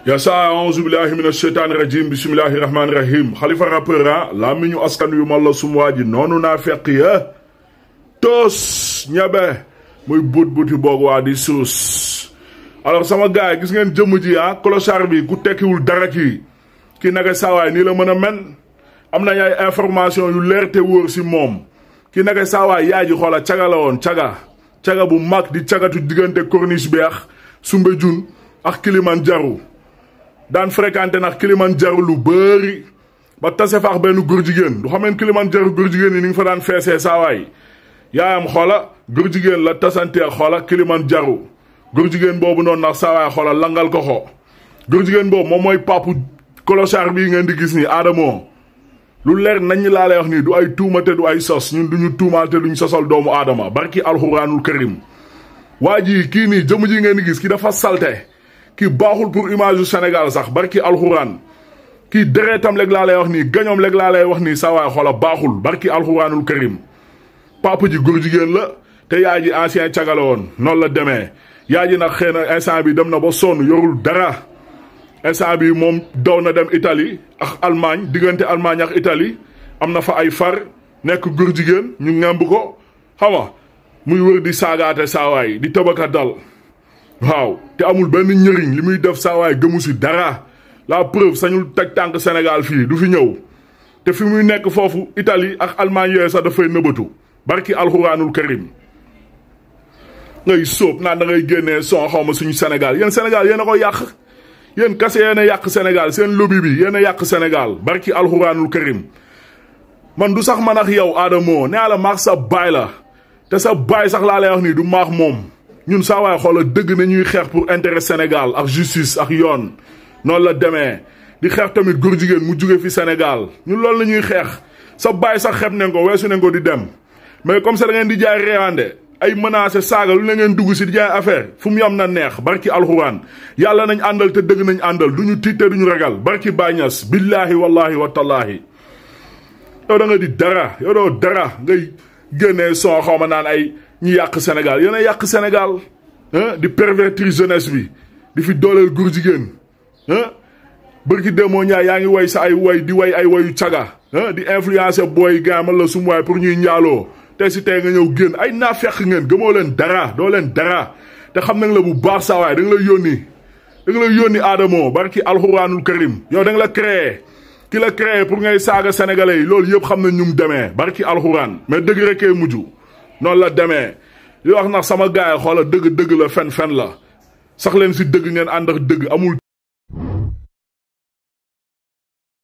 yasa a'uuzu billahi minash shaytaani rajim bismillahi rahmaani rahim xalifa rappeur la mi ñu askan yu mal la sumuwaa ji noonu naa fekk ya toos ñebe muy buti boog waa di suus. Alors sama gars yi gis ngeen jëmm ji clochard bi ku tekkiwul dara kii naka saawaay nii la mën a men am nañ ay information yu leer te wóor si moom kii naka saawaay yaay ji xoola caga la woon caga bu mag di cagatu diggante corniche beex Soumbédioune ak Kilimanjaro daan fréquenté nag Kilimanjaro lu bëri ba tase faax benn góor jigéen du xameen Kilimanjaro góor jigéen yi ni nga fa daan feesee saawaay yaayam xoola góor jigéen la tasanteer xoola Kilimanjaro góor jigéen boobu noonu nag saawaay xoola langal ko xo góor jigéen boobu moom mooy papu clochard bii ngeen di gis nii Adamo lu leer nañ laa lay wax nii du ay tuuma te du ay sos ñun duñu tuumaal te duñu sosal doomu aadama barki alxuraanul karim waa ji kii nii jëmm ji ngeen di gis ki dafa salte kii baaxul pour image yu Sénégal sax barki alxuraan kii deretam léeg laa lay wax nii gañoom léeg laa lay wax nii saa waay xoola baaxul barki alxuraanul karim papa ji góor jigéen la te yaay ji ancien cagala woon noonu la demee yaay ji nag xëy na instant bi dem na ba sonn yorul dara instant bi moom daw na dem Italie ak Allemagne diggante Allemagne ak Italie am na fa ay far nekk góor jigéen ñu ngemb ko xam nga muy wër di saagaate saawaay di tëbaka dal waaw te amul benn njëriñ li muy def saawaay gëmu si dara la preuve sañul teg tànk Sénégal fii du fi ñëw te fi muy nekk foofu Italie ak Allemagne yooyu sax dafay nëbatu barki alxuraanul karim ngay sóob naan da ngay génnee son xaw ma suñu Sénégal yéen Sénégal yéen a ko yàq yéen kase yéen a yàq Sénégal seen lobby bi yéen a yàq Sénégal barki alxuraanul karim man du sax man ak yow Adamo nee la maax sa baay la te sa baay sax laa lay wax nii du maax moom ñun saa waay xoola dëgg na ñuy xeex pour intérêt Sénégal ak justice ak yoon noonu la demee di xeex tamit góor jigéen mu jóge fi Sénégal ñun loolu la ñuy xeex sa baay sax xeb nañ ko weesu nañ ko di dem mais comme ça da ngeen di jaay réewande ay menacé saaga lu la ngeen dugg si di jaay affaire fu mu yam na neex barki alxuraan yàlla nañ àndal te dëgg nañ àndal duñu tiit te duñu ragal barki Baay Ñas billaahi wallaahi wa tallaahi yow da nga di dara yow doo dara ngay génnee son xaw ma naan ay ñi yàq Sénégal yéen a yàq Sénégal di pervertir jeunesse bi di fi dooleel góor jigéen bërki démoo ñaay yaa ngi way sa ay way di way ay wayu caga di influencer booy gaamal la sum waay pour ñuy njaaloo te si tey nga ñëw génn ay naa fekk ngeen gëmoo leen dara doo leen dara te xam nañ la bu baax saa waay da nga la yónni Adamo barki alxuraanul karim yow da nga la créé ki la créé pour ngay saaga sénégalais yi loolu yëpp xam nañ ñu mu demee barki alxuraan mais dëgg rekkee mujj noonu la demee li wax nag sama gaay xoola dëgg la fen la sax leen si dëgg ngeen ànd ak dëgg amul